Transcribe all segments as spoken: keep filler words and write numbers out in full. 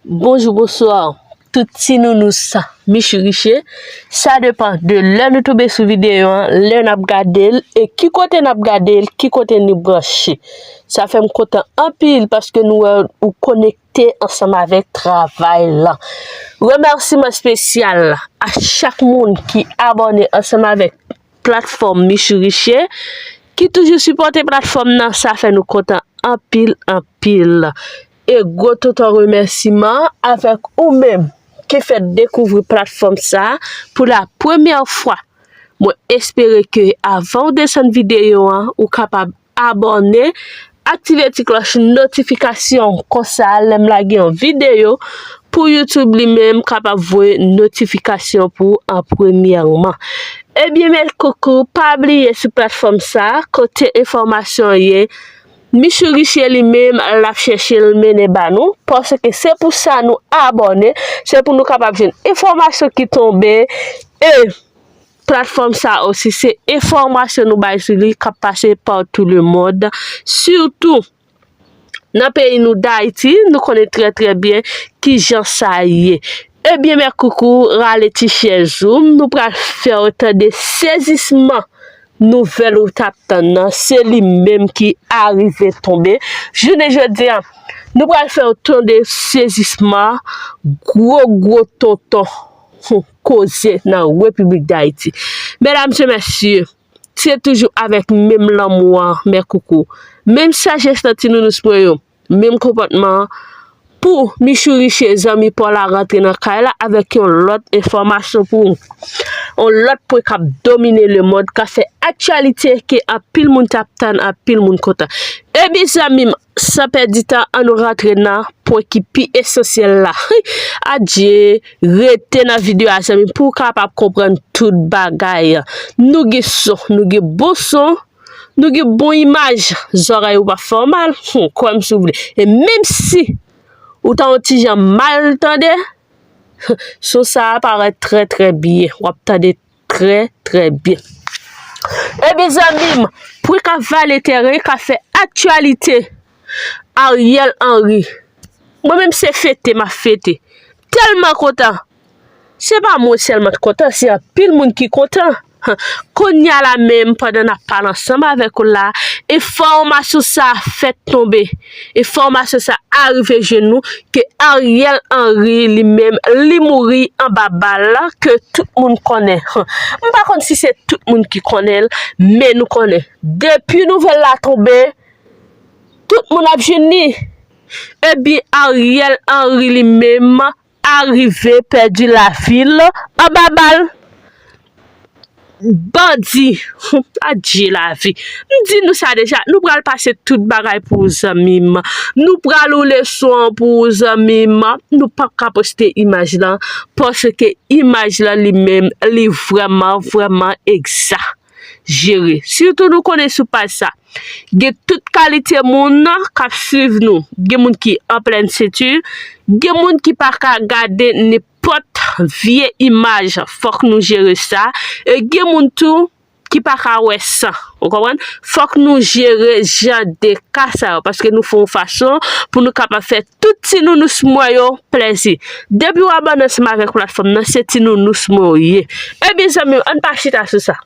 Bonjou, bonswa, tout ti nounous Michou Riche. Sa depann de lè nou tonbe sou videyo an, lè n ap gade l, e ki kote n ap gade l, ki kote nou branche. Sa fè m kontan anpil paske nou wè ou konekte ansanm avèk travay la. Remèsiman espesyal a chak moun ki abòne ansanm avèk platfòm Michou Riche, ki toujou sipòte platfòm nan, sa fè nou kontan anpil, anpil. E gwo tonton remèsiman avèk ou menm ki fè dekouvri platfòm sa pou la premyè fwa. Mwen espere ke avan w desann videyo an, ou kapab abòne, aktive ti klòch notifikasyon, konsa lè m lage yon videyo pou YouTube li menm kapab voye notifikasyon pou ou an premyèman. Ebyen, mèt koukou, pa bliye sou platfòm sa, kote enfòmasyon ye, Michou Riche li menm, l ap chèche l mennen ba nou, paske se pou sa nou abòne, se pou nou kapab jwenn enfòmasyon ki tonbe, e platfòm sa osi, se enfòmasyon nou bay sou li k ap pase partout le monde, sitou nan peyi nou Dayiti, nou konnen trè, trè byen kijan sa ye. Ebyen, mèt koukou, rale ti chèz ou, nou pral fè w tande sezisman nouvèl ou t ap tann nan, se li menm ki arive tonbe. Jounen jodi a, nou pral fè w tande sezisman gwo, gwo tonton koze nan Repiblik Dayiti. Medam e mesye, se toujou avèk menm lanmou an, mèt koukou. Menm sajès nan ti nounous mwen yo, menm konpòtman an, pou Michou Riche, zanmi pa w la rantre nan kay la avèk yon lòt enfòmasyon pou ou. Yon lòt pwen k ap domine lemonn, k ap fè aktyalite ke anpil moun t ap tann, anpil moun kontan. Ebyen, zanmi m, san pèdi tan, ann nou rantre nan pwen ki pi esansyèl la. Adye, rete nan videyo a, zanmi m, pou w kapab konprann tout bagay. Nou gen son, nou gen bon son, nou gen bon imaj, zòrèy ou pa fè w mal, hmm, kwè m si w vle. E menm si ou ta yon ti jan mal tande, son sa a parèt trè, trè byen. W ap tande trè, trè byen. Ebyen, zanmi m, pwen k ap vale tèren, k ap fè aktyalite, Ariel Henry. Mwen menm, se fete m ap fete. Tèlman kontan. Se pa mwen sèlman k kontan, se anpil moun ki kontan. Kounye a la menm, pandan n ap pale ansanm avèk ou la, enfòmasyon sa a fèk tonbe. Enfòmasyon sa a rive jwenn nou ke Ariel Henry li menm, li mouri anba bal ke tout moun konnen. M pa konn si se tout moun ki konnen l, men nou konnen. Depi nouvèl la tonbe, tout moun ap jwenn li. Ebyen, Ariel Henry li menm, arive pèdi lavi l anba bal bandi. Adye lavi. M di nou sa deja, nou pral pase tout bagay pou ou, zanmi m. Nou pral woule son an pou ou, zanmi m. Nou p ap ka poste imaj lan, paske imaj lan li menm, li vrèman, vrèman egzajere. Sitou nou konnen sou paj sa, gen tout kalite moun k ap swiv nou. Gen moun ki an plèn senti, gen moun ki pa ka gade nenpòt vye imaj. Fòk nou jere sa. E gen moun tou ki pa ka wè san. Ou konprann? Fòk nou jere jan de ka sa yo, paske nou fè yon fason pou nou kapab fè tout ti nounous mwen yo plèzi. Depi w abòne ansanm avèk platfòm nan, se ti nounous mwen w ye. Ebyen, zanmi m, ann pa chita sou sa.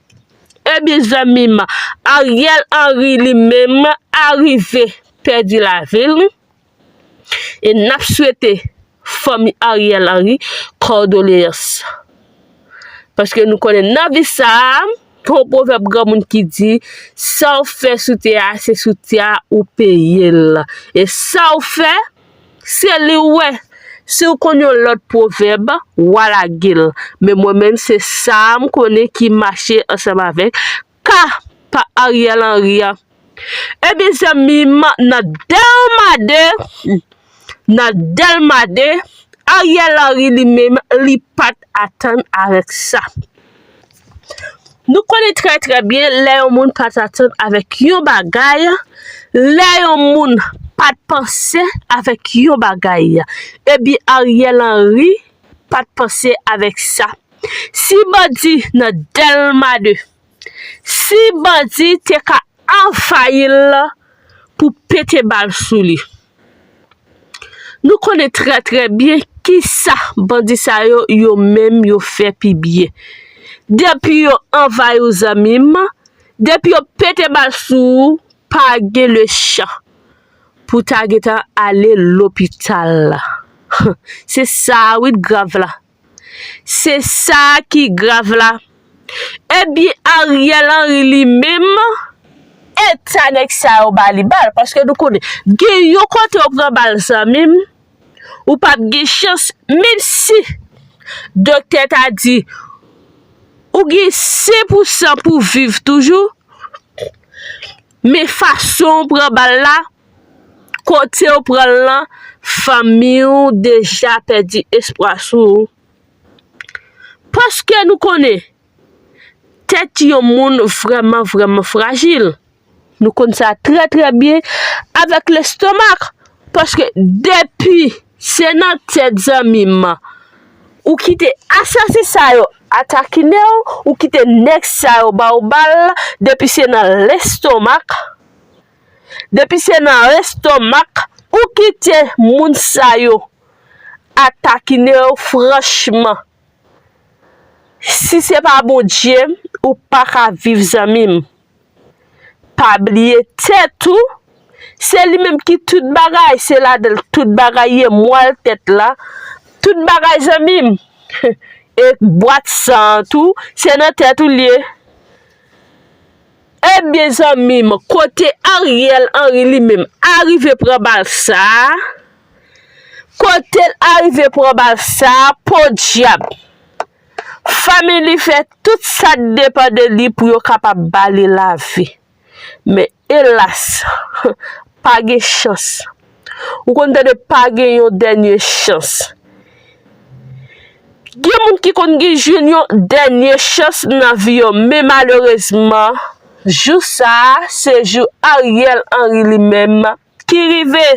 Ebyen, zanmi m, Ariel Henry li menm arive pèdi lavi l. E n ap swete fanmi Ariel Henry kondoleyans. Paske nou konnen nan vi sa a, gen yon pwovèb granmoun ki di, sa w fè sou tè a, se sou tè a ou peye l. E sa w fè, se li w wè. Si w konn yon lòt pwovèb, w a lage l. Men mwen menm, se sa m konnen ki mache ansanm avèk ka pa Ariel Henry a. Ebyen, zanmi m, nan Dèlma de, nan Dèlma de, Ariel Henry li menm, li pa t atann avèk sa. Nou konnen trè, trè byen, lè yon moun pa t atann avèk yon bagay, lè yon moun pa t panse avèk yon bagay, ebyen, Ariel Henry pa t panse avèk sa. Si bandi nan Dèlma de, si bandi te ka anvayi l pou pete bal sou li, Nou konnen trè, trè byen kisa bandi sa yo, yo menm, yo fè pi byen. Depi yo anvayi w, zanmi m, depi yo pete bal sou ou, pa gen lechan pou ta gentan ale lopital la. Se sa a wi k grav la. Se sa a ki grav la. Ebyen, Ariel Henry li menm, eta nèg sa yo ba li bal. Paske nou konnen, gen yon kote w pran bal, zanmi m, ou p ap gen chans, menm si doktè ta di ou gen sen pou san pou viv toujou, men fason w pran bal la, kote w pran l lan, fanmi w deja pèdi espwa sou ou. Paske nou konnen, tèt yon moun vrèman, vrèman frajil. Nou konn sa trè, trè byen avèk lestomak. Paske depi se nan tèt, zanmi m, ou kite asasen sa yo atakine w, ou kite nèg sa yo ba w bal, depi se nan lestomak, depi se nan lestomak, ou kite moun sa yo atakine w, franchman, si se pa Bondye, ou pa ka viv, zanmi m. Pa bliye tèt ou, se li menm ki tout bagay, se ladan l tout bagay ye, mwal tèt la, tout bagay, zanmi m. E bwat san an tou, se nan tèt ou l ye. Ebyen, zanmi m, kote Ariel Henry li menm arive pran bal sa a, kote l arive pran bal sa a, podyab! Fanmi li fè tout sa k depann de li pou yo kapab ba li lavi. Men elas, pa gen chans. Ou konn tande pa gen yon dènye chans. Gen moun ki konn gen jwenn yon dènye chans nan vi yo, men malerezman, jou sa a, se jou Ariel Henry li menm ki rive.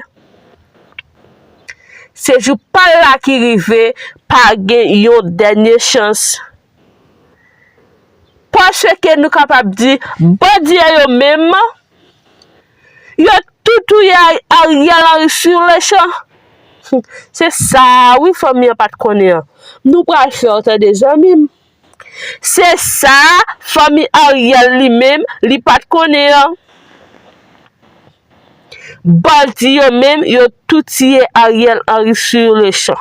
Se jou pa l la ki rive, pa gen yon dènye chans. Paske nou kapab di, bandi yo menm, yo tou touye Ariel Henry sur le champ. Se sa a wi fanmi an pa t konnen an. Nou pral fè w tande, zanmi m. Se sa a fanmi Ariel li menm, li pa t konnen an. Bandi yo menm, yo tou tiye Ariel Henry sur le champ.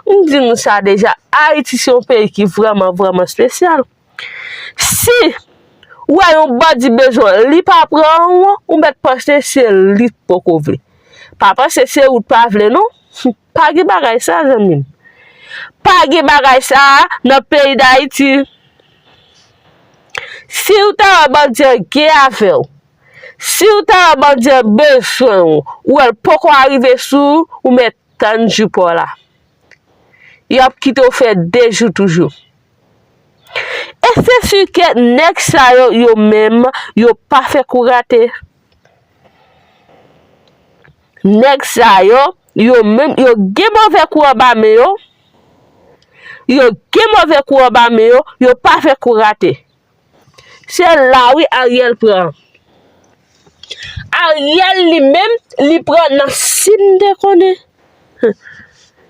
M di nou sa deja, Ayiti se yon peyi ki vrèman, vrèman espesyal. Si w wè yon bandi bezwen w, li pa pran w, ou mèt panse se li k poko vle. Pa panse se ou k pa vle, non. Pa gen bagay sa, zanmi m. Pa gen bagay sa nan peyi Dayiti. Si w ta wè bandi an gen avè w, si w ta wè bandi an bezwen w, ou wè l poko arive sou ou, ou mèt tann jou pa w la. Y ap kite w fè de jou toujou. E se si ke nèg sa yo, yo menm, yo pa fè kou rate. Nèg sa yo, yo menm, yo gen move kou anba men yo. Yo gen move kou anba men yo, yo pa fè kou rate. Se la wi Ariel pran. Ariel li menm, li pran nan si m te konnen.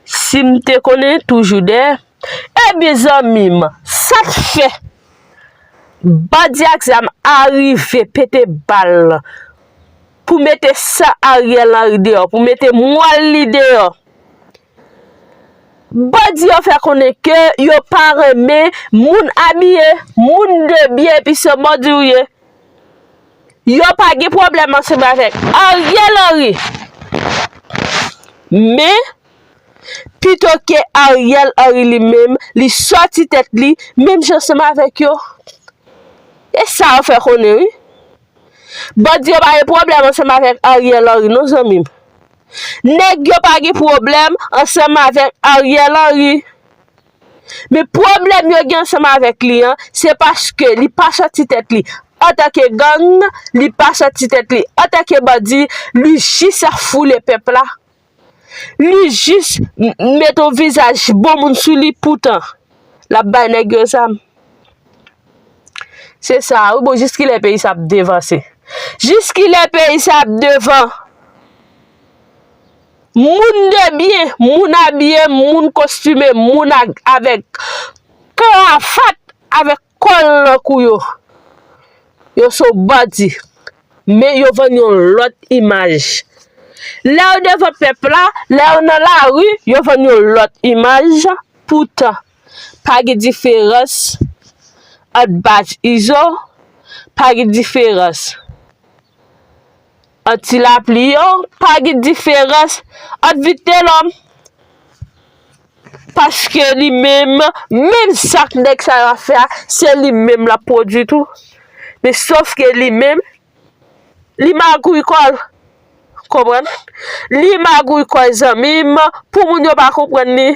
Si m te konnen toujou dèyè. Ebyen zanmi m, sa k fè bandi ak zam arive pete bal pou mete san Ariel Henry deyò, pou mete mwal li deyò. Bandi yo fè konnen ke yo pa renmen moun abiye, moun de byen, epi se bandi w ye. Yo pa gen pwoblèm ansanm avèk Ariel Henry. Men, pito ke Ariel Henry li menm, li sòti tèt li, menm jan ansanm avèk yo. E sa yo fè konnen, wi. Bandi yo pa gen pwoblèm ansanm avèk Ariel Henry, non, zanmi m. Nèg yo pa gen pwoblèm ansanm avèk Ariel Henry. Men pwoblèm yo gen ansanm avèk li an, se paske li pa sòti tèt li antanke gang, li pa sòti tèt li antanke bandi, li jis ap foule pèp la. Li jis m-, mete yon vizaj bon moun sou li, poutan l ap bay nèg yo zam. Se sa, wi, bon, jiskilè peyi sa ap devanse? Jiskilè peyi sa ap devan? Moun de byen, moun abiye, moun kostime, moun avèk kravèt, avèk kòl nan kou yo. Yo se bandi. Men yo vann yon lòt imaj. Lè yo devan pèp la, lè yo nan lari, yo vann yon lòt imaj. Poutan, pa gen diferans ant baz Izo, pa gen diferans ant Ti Lapli yo, pa gen diferans ant Vitelòm. Paske li menm, menm sa k nèg sa yo ap fè a, se li menm l ap pwodui tou. Men sof ke li menm, li magouy kò l. Konprann? Li magouy kò l, zanmi m, pou moun yo pa konprann li.